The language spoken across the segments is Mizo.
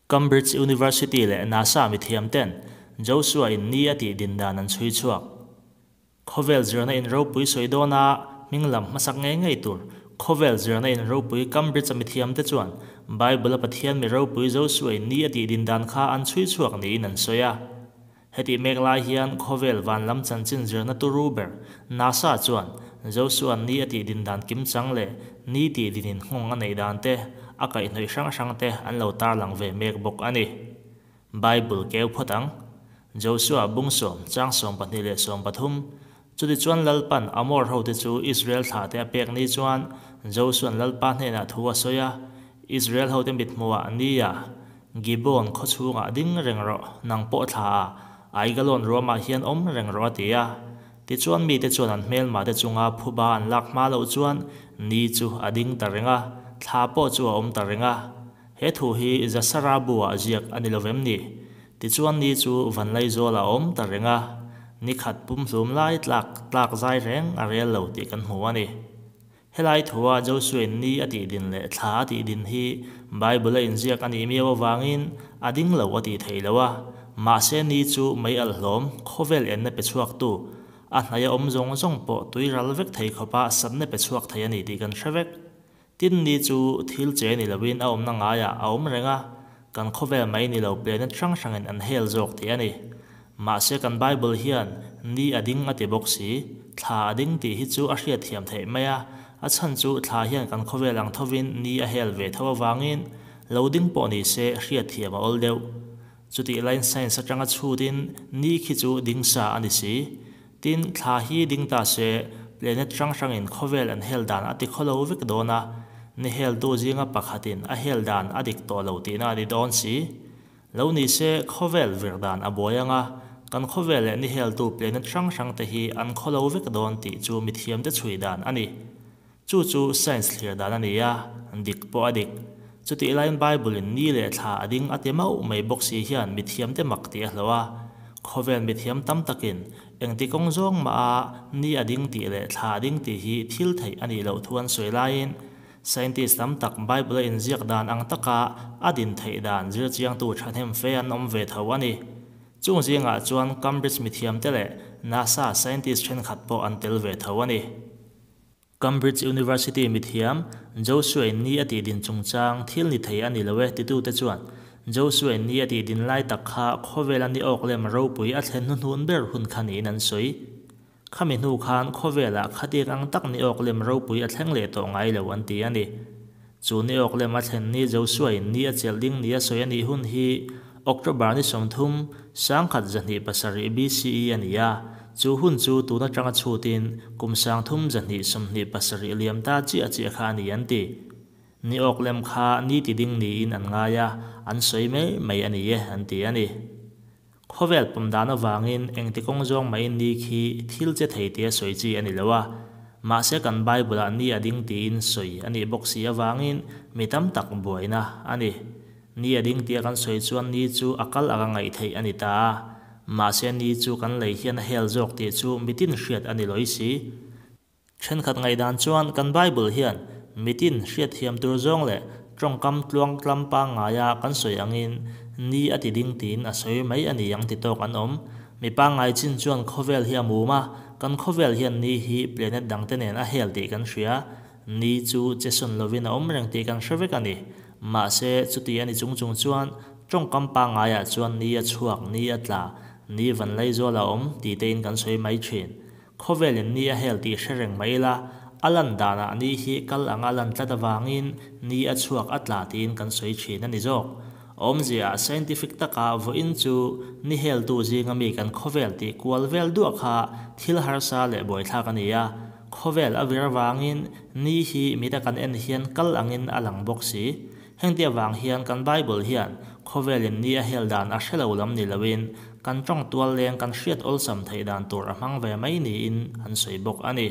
Cambridge University leh NASA mithiam ten Joshua in ni a tih din dan an chhui chhuak. Khawvel zirna in ropui sawi dawna hming lam hmasak ngei ngei tur Khawvel zirna in ropui Cambridge a mithiam te chuan Bible a Pathian mi ropui Joshua in ni a tih din dan kha an chhui chhuak niin an sawi a. Hetih mek lai hian khawvel van lam chanchin zirna turu ber NASA chuan Joshua ni a tih din dan kimchang leh ni tih dinin nghawng a neih dan te, a kaihhnawih hrang hrang te an lo tarlang ve mek bawk a ni. Bible keu phawt ang. Joshua bung sawm, chang 12 le 13, Chutichuan Lalpan Amor hote chu Israel thlahte a pek ni chuan Joshua'n Lalpa hnenah thu a sawi a, Israel hote mithmuhah ni a, Gibeon khaw chhungah ding reng rawh, nang pawh thla a, Aigalon ruamah hian awm reng rawh a ti a. Tichuan mite chuan an hmelmahte chunga phuba an lak hma loh chuan ni chu a ding ta reng a, thla pawh chu a awm ta reng a. He thu hi Jasara buah ziak a ni lo vem ni? Tichuan ni chu Vanlaizawl a awm ta reng a, ni khat pumhlum lai tlak tlak zai reng a rel lo tih kan hmu a ni. Helai thua Joshua-in ni a tih din leh thla a tih din hi Bible-a inziak a nih miau avangin a ding lo a tih theih loh a, mahse ni chu mei alh hlawm, khawvel enna pe chhuaktu, a hnaia awm zawng zawng pawh tui ral vek thei khawpa satna pe chhuak thei a ni tih kan hre vek. Tin ni chu thil che ni loin a awmna ngaiah a awm reng a, kan khawvel mai ni lo planet hrang hrangin an hel zawk tih a ni. Mahse kan Bible hian ni a ding a ti bawk si, thla a ding tih hi chu a hriatthiam theih mai a, a chhan chu thla hian kan khawvel ang thovin ni a hel ve tho avangin lo ding pawh ni se hriatthiam a awl deuh. Chutih laiin science atanga chhutin ni khi chu ding sa a ni si. Tin, thla hi ding ta se, planet hrang hrangin khawvel an hel dan a ti khawlo vek dawn a, ni heltu zinga pakhatin a hel dan a dik tawh lo tihna a ni dawn si. Lo ni se, khawvel vir dan a buai ang a, kan khawvel leh ni heltu planet hrang hrang te hi an khawlo vek dawn tih chu mithiamte chhui dan a ni. Chu chu science thlir dan a ni a, dik pawh a dik. Chutih laiin Bible-in ni leh thla a ding a ti mauh mai bawk si hian mithiamte mak tih a hlauh a. Khawvel mithiam tam takin engti kawng zawng mah a ni a ding tih leh thla a ding tih hi thil theih a nih loh thu an sawi laiin scientist tam tak Bible-a inziak dan ang taka a din theih dan zirchiangtu thahnem fe an awm ve tho a ni. Chung zingah chuan Cambridge mithiamte leh NASA scientist thenkhat pawh an tel ve tho a ni. Cambridge University mithiam Joshua-in ni a tih din chungchang thil ni thei a ni lo e titute chuan Joshua-in ni a tih din lai tak kha khawvela ni awk lem ropui a thlen hnuhnun ber hun kha niin an sawi. Khami hnu khan khawvelah khatiang ang tak ni awk lem ropui a thleng leh tawh ngai lo an ti a ni. Chu ni awk lem a thlen ni Joshua-in ni a chelh ding ni a sawi a nih hun hi October ni 30, 1107 BCE a ni a, chu hun chu tun atanga chhutin kum 3227 liam ta chiah chiah kha a ni an ti. Ni awk lem kha ni ti ding niin an ngai a, an sawi mai mai a ni e an ti a ni. Khawvel pawm dan avangin engti kawng zawng maiin ni khi thil che thei tia sawi chi a ni lo a, mahse kan Bible-ah ni a ding tiin sawi a nih bawk si avangin mi tam tak buaina a ni. Ni a ding tia kan sawi chuan ni chu a kal anga ngaih theih a ni ta a, mahse ni chu kan lei hian a hel zawk tih chu mitin hriat a ni lawih si. Thenkhat ngaihdan chuan kan Bible hian mitin hriatthiam tur zawng leh tawngkam tluangtlam pangngaia kan sawi angin ni a ti ding tiin a sawi mai a ni ang ti tawk an awm. Mi pangngai chin chuan khawvel hi a mum a, kan khawvel hian ni hi planet dangte nen a hel tih kan hria. Ni chu che sawn lovin a awm reng tih kan hre vek a ni. Mahse, chuti a ni chung chung chuan tawngkam pangngaiah chuan ni a chhuak, ni a tla, ni vanlaizawl a awm tih tein kan sawi mai thin. Khawvelin ni a hel tih hre reng mai ila, a lan danah ni hi kal anga lan tlat avangin ni a chhuak a tla tiin kan sawi thin a ni zawk. Awmzia scientific taka vawiin chu ni heltu zinga mi kan khawvel tih kual vel duah kha thil harsa leh buaithlak a ni a, khawvel a vir avangin ni hi mita kan en hian kal angin a lang bawk si. Hengte avang hian kan Bible hian khawvelin ni a hel dan a hre lo lam ni loin kan tawng tual leng kan hriat awlsam theih dan tur a hmang ve mai niin an sawi bawk a ni.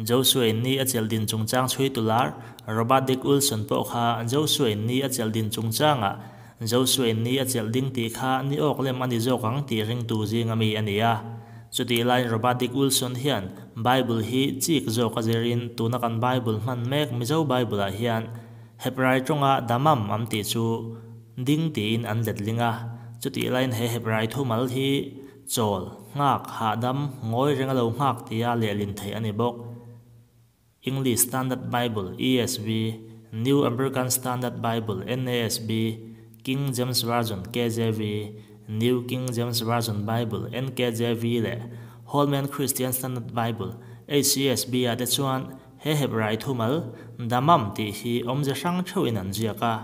Joshua-in ni a chelh din chungchang chhui tu lar Robert Dick Wilson pawh kha Joshua-in ni a chelh din chungchangah Joshua-in ni a chelh ding tih kha ni awk lem a ni zawk ang tih ringtu zinga mi a ni a. Chutih laiin Robert Dick Wilson hian Bible hi chik zawk a zirin tuna kan Bible hman mek Mizo Bible-ah hian Hebrai tawnga damam am tih chu ding tiin an letling a. Chutih laiin he Hebrai thumal hi chawl, nghak, hahdam, ngawi renga lo nghak tia lehlin theih a ni bawk. English Standard Bible, ESV, New American Standard Bible, NASB, King James Version, KJV, New King James Version Bible, NKJV, leh Holman Christian Standard Bible, HCSB, ah te chuan he Hebrai thumal damam tih hi awmze hrang theuhin an ziak a.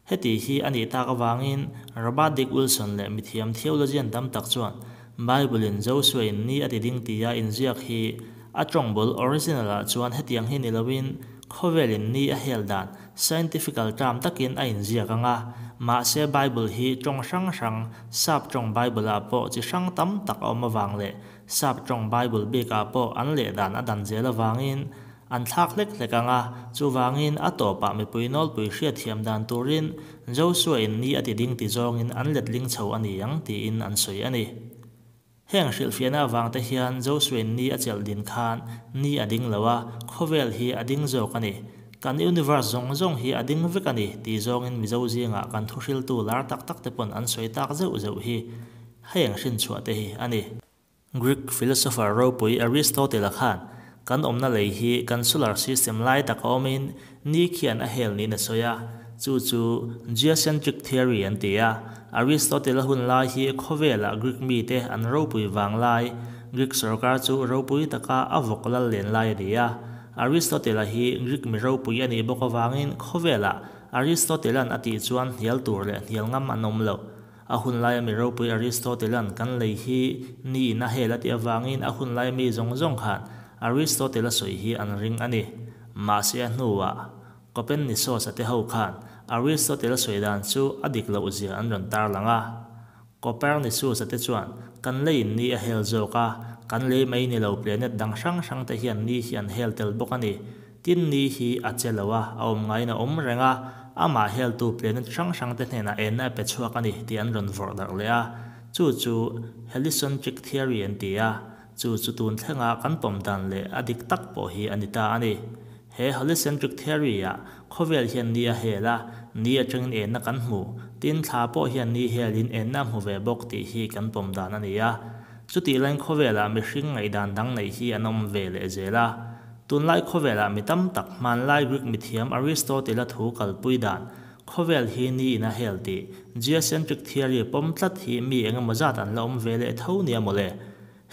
Heti hi a nih tak avangin Robert Dick Wilson leh mithiam theologian tam tak chuan Bible-in Joshua-in ni a ti ding tia inziak hi a tawngbul original-ah chuan hetiang hi ni loin khawvelin ni a hel dan scientifical term takin a inziak ang a, mahse Bible hi tawng hrang hrang sap tawng Bible-ah pawh chi hrang tam tak a awm avang leh sap tawng Bible bikah pawh an leh dan a dan zel avangin An thlak hlek hlek ang a, chuvangin a tawpah mipui nawlpui hriatthiam dan turin Joshua-in ni a ti ding ti zawngin an letling chho a ni ang tiin an sawi a ni. Heng hrilhfiahna avangte hian Joshua-in ni a chelh din khan ni a ding lo a, khawvel hi a ding zawk a ni. Kan universe zawng zawng hi a ding vek a ni ti zawngin Mizo zingah kan thuhriltu lar tak tak te pawn an sawi tak zeuh zeuh hi heng hrinchhuah te hi a ni. Greek philosopher ropui Aristotle-a khan kan awmna lei hi kan solar system lai taka awmin ni khian a hel niin a sawi a, chu chu geocentric theory an ti a. Aristotle-a hun lai hi khawvelah Greek mite an ropui vang lai, Greek sorkar chu ropui taka a vawk lal len lai a ni a. Aristotle-a hi Greek mi ropui a nih bawk avangin khawvelah Aristotle-a'n a tih chuan hnial tur leh hnial ngam an awm lo. A hun laia mi ropui Aristotle-a'n kan lei hi niin a hel a tih avangin a hun laia mi zawng zawng khan Aristotle-a sawi hi an ring a ni. Mahse a hnuah Copernicus-a te ho khan Aristotle-a sawi dan chu a dik loh zia an rawn tarlang a. Copernicus-a te chuan kan leiin ni a hel zawk a, kan lei mai ni lo planet dang hrang hrang te hian ni hi an hel tel bawk a ni. Tin ni hi a che lo a, a awm ngaiin a awm reng a, amah heltu planet hrang hrangte hnenah enna a pe chhuak a ni tih an rawn vawrh darh leh a, chu chu Heliocentric theory an ti a, chu chu tun thlenga kan pawm dan leh a dik tak pawh hi a ni ta a ni. He Heliocentric theory-ah khawvel hian ni a hel a, ni atangin enna kan hmu, tin thla pawh hian ni helin enna a hmu ve bawk tih hi kan pawm dan a ni a. Chutih laiin khawvelah mihring ngaihdan dang neih hi an awm ve leh zel a. Tunlai khawvelah mi tam tak hmanlai Greek mithiam Aristotle-a thu kalpui dan, khawvel hi ni in a hel tih, geocentric theory pawm tlat hi mi eng emaw zat an la awm ve leh tho nia mawle.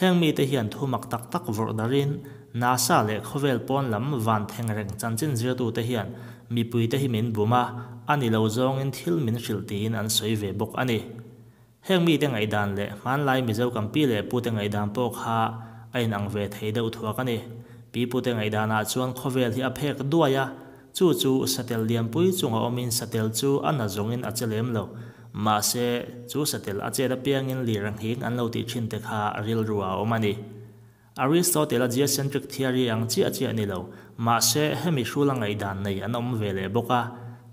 Heng mite hian thu mak tak tak vawrh darin, NASA leh khawvel pawn lam van theng reng chanchin zirtute hian mipuite hi min bum a, a ni lo zawngin thil min hrilh tiin an sawi ve bawk a ni. Heng mite ngaihdan leh hmanlai Mizo kan pi leh pute ngaihdan pawh kha a inang ve thei deuh thuak a ni. Pi pute ngaihdanah chuan khawvel hi a phek duai a, chu chu satel lianpui chunga awmin satel chu a na zawngin a che lem lo. Mahse, chu satel a chet apiangin lir a nghing an lo tih thin te kha rilru a awm a ni. Aristotle-a geocentric theory ang chiah chiah ni lo, mahse hemi hrula ngaihdan nei an awm ve leh bawk a.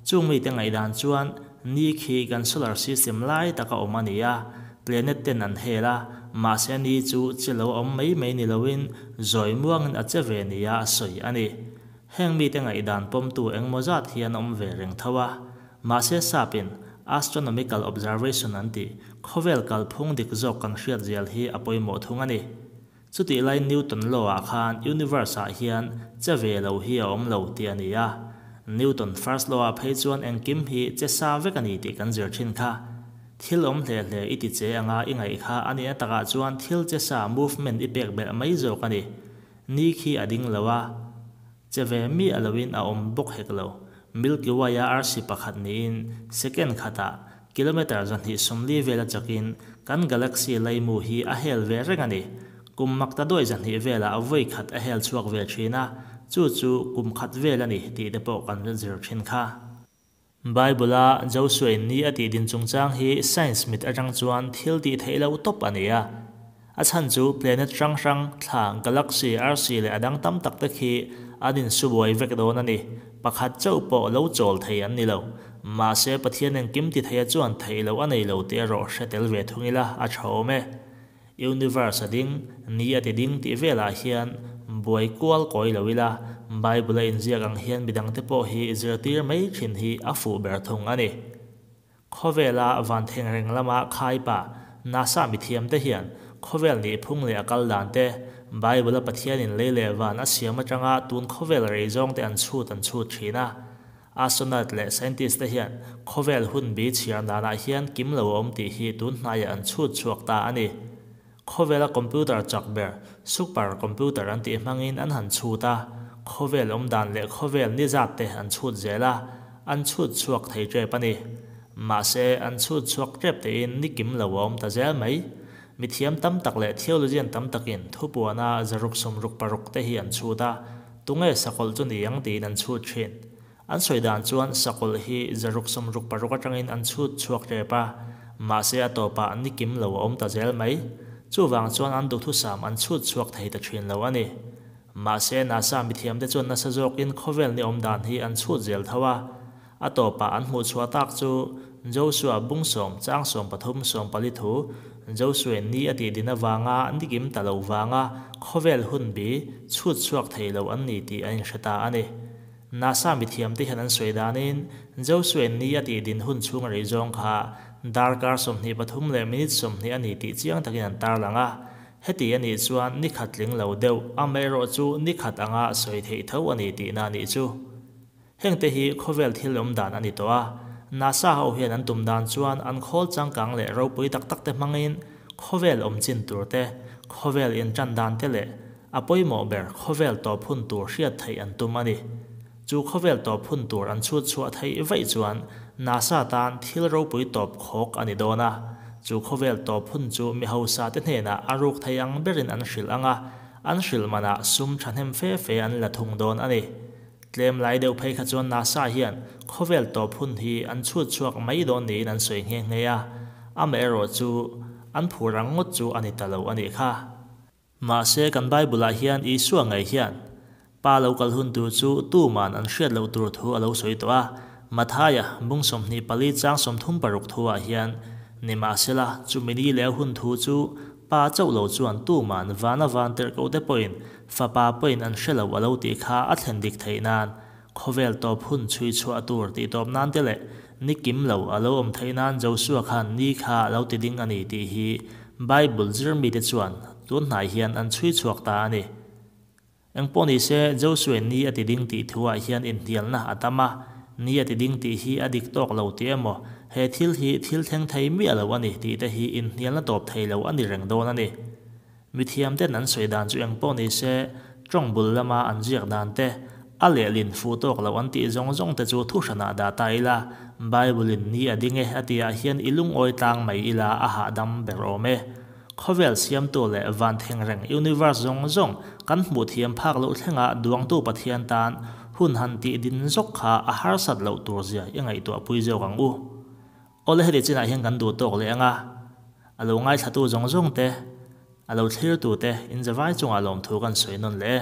Chung mite ngaihdan chuan ni khi kan solar system lai taka awm a ni a, planet ten an hel a, mahse ni chu che lo awm mai mai ni loin zawi muangin a che ve nia a sawi a ni. Heng mite ngaihdan pawmtu engmaw zat hi an awm ve reng tho a, mahse sapin astronomical observation an tih khawvel kalphung dik zawk kan hriat zel hi a pawimawh thung a ni. Chutih lai Newton Law ah khan universe ah hian che ve lo hi a awm lo tih a ni a. Newton First Law ah phei chuan engkim hi che sa vek a ni tih kan zir thin kha. Thil awm hle hle i ti che anga i ngaih kha a nihna takah chuan thil che sa movement i pek belh mai zawk a ni. Ni khi a ding lo a, che ve miah loin a awm bawk hek lo. Milky Way a arsi pakhat niin second khatah Kilometre 240 vela chakin kan galaxy laimu hi a hel ve reng a ni. Kum makta dawi 200 velah vawi khat a hel chhuak ve thin a, chu chu kum khat vel a ni tih te pawh kan zir thin kha. Bible-a Joshua-in ni a tih din chungchang hi science mit atang chuan thil tih theih loh tawp a ni a. A chhan chu planet hrang hrang, thla, galaxy, arsi leh a dang tam tak te khi an insu buai vek dawn a ni. Pakhat chauh pawh lo chawl thei an ni lo. Mahse Pathian engkim ti theia chuan theih loh a nei lo tih erawh hre tel ve thung ila a tha awm e. Universe a ding, ni a ti ding tih velah hian buai kual kawi lo ila, Bible a inziak ang hian midangte pawh hi zirtir mai thin hi a fuh ber thung a ni. Khawvela van thengreng lama khaipa NASA mithiamte hian khawvel nihphung leh a kal dan te, Bible-a Pathianin lei leh van a siam atanga tun khawvel rei zawngte an chhut an chhut thin a. Astronaut leh scientist te hian khawvel hun bi chhiar danah hian kim lo a awm tih hi tun hnaiah an chhut chhuak ta a ni. Khawvela computer chak ber, super computer an tih hmangin an han chhut a, khawvel awm dan leh khawvel ni zat te an chhut zel a, an chhut chhuak thei tep a ni. Mahse, an chhut chhuak tep tein ni kim lo a awm ta zel mai. Mithiam tam tak leh theologian tam takin thupuana 166 te hi an chhut a, tunge sakawlh chu ni ang tiin an chhut thin. An sawi dan chuan sakawlh hi 166 atangin an chhut chhuak tep a, mahse a tawpah ni kim lo a awm ta zel mai. Chuvang chuan an duhthusam an chhut chhuak thei ta thin lo a ni. Mahse NASA mithiamte chuan nasa zawkin khawvel ni awm dan hi an chhut zel tho a. A tawpah an hmuh chhuah tak chu Joshua bung sawm chang 13 14 thu Joshua-in ni a tih din avanga ni kim ta lo vanga khawvel hun bi chhut chhuak thei lo an ni tih an inhre ta a ni. NASA mithiamte hian an sawi danin Joshua-in ni a tih din hun chhung rei zawng kha darkar 23 leh minute 20 a ni tih chiang takin an tarlang a. Heti a nih chuan ni khat tling lo deuh, amaherawh chu ni khat anga sawi theih tho a ni tihna a nih chu. Hengte hi khawvel thil awm dan a ni tawh a, NASA ho hian an tum dan chuan an khawl changkang leh ropui tak tak te hmangin khawvel awm chin tur te, khawvel intan dan te leh a pawimawh ber khawvel tawp hun tur hriat theih an tum a ni. Chu khawvel tawp hun tur an chhut chhuah theih vaih chuan NASA tan thil ropui tawp khawk a ni dawn a, chu khawvel tawp hun chu mi hausa te hnenah a ruk thei ang berin an hrilh ang a, an hrilh manah sum thahnem fe fe an la thung dawn a ni. Tlem lai deuh phei kha chuan NASA hian khawvel tawp hun hi an chhut chhuak mai dawn niin an sawi nghe nghe a, amaherawh chu an phur ang ngawt chu a ni ta lo a nih kha. Mahse kan Bible-ah hian Isua ngei hian Pa lo kal hun tur chu tuman an hriat loh tur thu a lo sawi tawh a, Mathaia bung 24 chang 36 thuah hian, Nimahsela, chumi ni leh hun thu chu Pa chauh lo chuan tuman vana van tirhkoh te pawhin Fapa pawhin an hre lo a lo tih kha a thlen dik theih nan, khawvel tawp hun chhui chhuah tur tih tawp nan te leh ni kim lo a lo awm theih nan Joshua khan ni kha a lo ti ding a ni tih hi Bible zir mite chuan tun hnai hian an chhui chhuak ta a ni. Engpawh ni se, Joshua ni a ti ding tih thuah hian inhnialna a tam a, ni a ti ding tih hi a dik tawk lo tih emaw, he thil hi thil thleng thei miah lo a ni tih te hi inhnialna tawp thei lo a ni reng dawn a ni. Mithiam ten an sawi dan chu eng pawh ni se, tawng bul lama an ziak dan te, a lehlin fuh tawk loh an tih zawng zawng te chu thuhranah dah ta ila, Bible-in ni a ding e a tihah hian i lungawi tlang mai ila a hahdam ber awm e. Khawvel siamtu leh van thengreng universe zawng zawng kan hmuh thiam phak loh thlenga duangtu Pathian tan hun han tih din zawk kha a harsat loh tur zia i ngaihtuahpui zawk ang u. Awle heti chinah hian kan duh tawk leh ang a, a lo ngaithlatu zawng zawng te, a lo thlirtu te inzavai chungah lawmthu kan sawi nawn leh e.